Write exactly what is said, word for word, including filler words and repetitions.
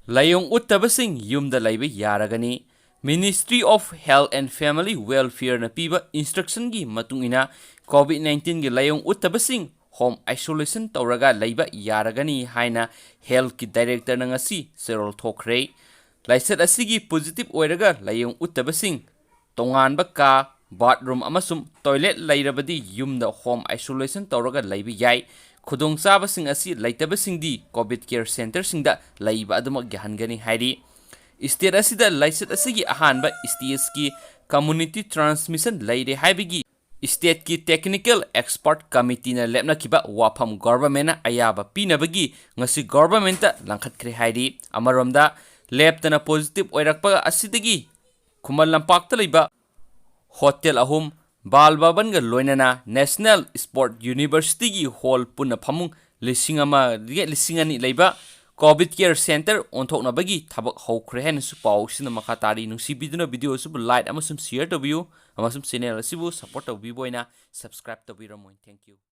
ꯂꯥꯏꯑꯣꯡ ꯎꯠꯇꯕꯁꯤꯡ ꯌꯨꯝꯗ ꯂꯩꯕ ꯌꯥꯔꯒꯅꯤ꯫ Ministry of Health and Family Welfareꯅ ꯄꯤꯕ instructionꯒꯤ ꯃꯇꯨꯡ ꯏꯟꯅ COVID nineteenꯒꯤ ꯂꯥꯏꯑꯣꯡ ꯎꯠꯇꯕꯁꯤꯡ home isolation ꯇꯧꯔꯒ ꯂꯩꯕ ꯌꯥꯔꯒꯅꯤ ꯍꯥꯏꯅ healthꯀꯤ directorꯅ ꯉꯁꯤ ꯆꯦꯔꯣꯜ ꯊꯣꯛꯈ꯭ꯔꯦ꯫ ꯂꯥꯏꯆꯠ ꯑꯁꯤꯒꯤ positive ꯑꯣꯏꯔꯒ ꯂꯥꯏꯑꯣꯡ ꯎꯠꯇꯕꯁꯤꯡ ꯇꯣꯉꯥꯟꯕ ꯀꯥ, bathroom ꯑꯃꯁꯨꯡ toilet ꯂꯩꯔꯕꯗꯤ ꯌꯨꯝꯗ home isolation ꯇꯧꯔꯒ ꯂꯩꯕ ꯌꯥꯏ꯫ ꯈꯨꯗꯣꯡꯆꯥꯕꯁꯤꯡ ꯑꯁꯤ ꯂꯩꯇꯕꯁꯤꯡꯗꯤ COVID care centreꯁꯤꯡꯗ ꯂꯩꯕ ꯑꯗꯨꯃꯛ ꯌꯥꯍꯟꯒꯅꯤ ꯍꯥꯏꯔꯤ꯫ State ꯑꯁꯤꯗ ꯂꯥꯏꯆꯠ ꯑꯁꯤꯒꯤ ꯑꯍꯥꯟꯕ stageꯀꯤ community transmission ꯂꯩꯔꯦ ꯍꯥꯏꯕꯒꯤ stateꯀꯤ technical expert committeeꯅ ꯂꯦꯞꯅꯈꯤꯕ ꯋꯥꯐꯝ governmentꯅ ꯑꯌꯥꯕ ꯄꯤꯅꯕꯒꯤ ꯉꯁꯤ governmentꯇ ꯂꯪꯈꯠꯈ꯭ꯔꯦ ꯍꯥꯏꯔꯤ꯫ ꯑꯃꯔꯣꯝꯗ, ꯂꯦꯞꯇꯅ positive ꯑꯣꯏꯔꯛꯄ ꯑꯁꯤꯗꯒꯤ ꯈꯨꯃꯟ ꯂꯝꯄꯥꯛꯇ ꯂꯩꯕ hotel ꯑꯍꯨꯝ, ꯕꯥꯜ ꯚꯕꯟꯒ ꯂꯣꯏꯅꯅ National Sport Universityꯒꯤ hall ꯄꯨꯟꯅ ꯐꯃꯨꯡ ꯂꯤꯁꯤꯡ ꯑꯃ, ꯂꯤꯁꯤꯡ ꯑꯅꯤ ꯂꯩꯕ COVID care centre ꯑꯣꯟꯊꯣꯛꯅꯕꯒꯤ ꯊꯕꯛ ꯍꯧꯈ꯭ꯔꯦ ꯍꯥꯏꯅꯁꯨ ꯄꯥꯎꯁꯤꯅ ꯃꯈꯥ ꯇꯥꯔꯤ꯫ ꯅꯨꯡꯁꯤꯕꯤꯗꯨꯅ video ꯑꯁꯤꯕꯨ like ꯑꯃꯁꯨꯡ share ꯇꯧꯕꯤꯌꯨ, ꯑꯃꯁꯨꯡ channel ꯑꯁꯤꯕꯨ support ꯇꯧꯕꯤꯕ ꯑꯣꯏꯅ subscribe ꯇꯧꯕꯤꯔꯝꯃꯣ꯫ Thank you꯫